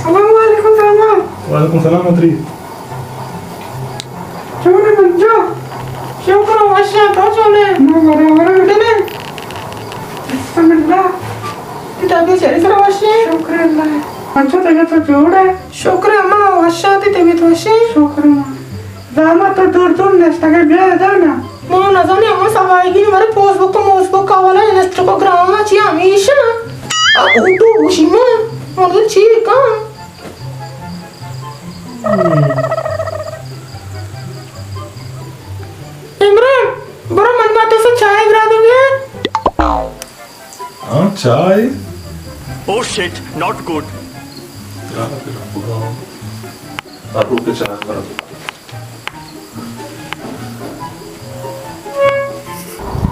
السلام علیکم سلام۔ وعلیکم السلام متری۔ چون ئے بنجو؟ شکر وش آں، تو چون ئے؟ ما برابر آں۔ بلے بسم اللہ۔ تئی طبیعت چرے سرا وش ایں؟ شکر اللہ۔ بنجو تگہ تو جوڑ ئے؟ شکر اما، وش آں، تئی طبیعت وش ایں؟ شکر اما۔ زحمت تو دور دور نشتگ ئے، بیا ادا نا۔ ما نزانیں اما سوائگی نے، مارے فیس بک و موس بک حوالہ انسٹا کو گرام چی ہمیشہ۔ اب اردو گوشی ما، مردم چی کن؟ عمران، برو من با تو سے چائے گرا دوں گے۔ ہاں، چائے؟ Oh shit, not good. آپ کے چائے گرا دوں۔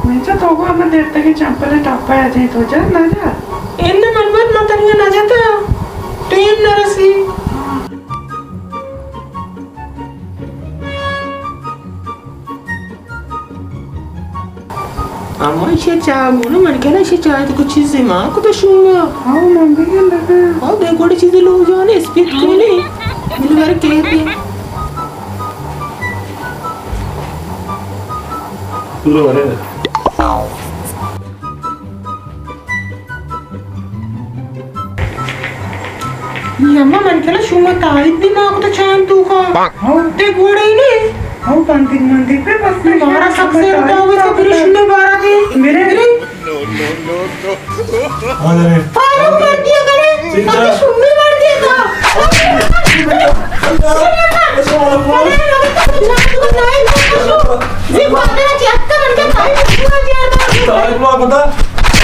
من چہ تو گو ہمے دیرتگیں چمپل ءِ ٹپ ءَ جیں، تو جا نہ جا۔ اناں من وت نہ تنیا نہ جتا، ٹیم نہ رسی۔ اما ایشی ءَ چاہ گون، من کنا ایشی ءَ چاہ تو کچھ چیزے ما کتا شوما۔ ہاں، من بھی گندگا۔ ہاں، دے گوڑے چیزے لوگ جانے، اسپیت کولے۔ من ور کہتے۔ پورا ورے۔ اے اما من کلا شوما تائید بھی ما کتا چاہ توکا۔ ہاں۔ تے گوڑے نے۔ ہاں، پانتی مانتی پہ بس۔ مارا سک سے اٹھا ہوئے تو پھر شوما بارا دے۔ میرے۔ میرے۔ ہاں جانے۔ فارم کر دیا کرے۔ ٹھیک ہے۔ ابھی شوما مار دیا تھا۔ جی، فادر، چیک کر، ان کے تائید پورا دیا تھا۔ تائید ما کتا۔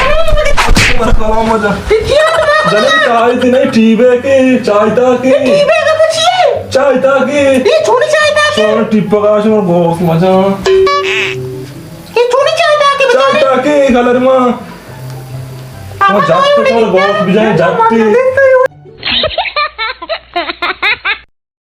ارے، مجھے تائید ما کتا۔ جنین تائید نہیں، ٹی وی کی، چائے تا کی۔ ٹی وی کا کچھ یہ؟ چائے تا کی۔ یہ چھوڑی چائے تا کی۔ چھوڑ ٹی وی کا، چھوڑ بہت مزہ۔ یہ چھوڑی چائے تا کی، چائے تا کی، کلر ما۔ وہ جب تو چھوڑ بہت بجائے جب تی۔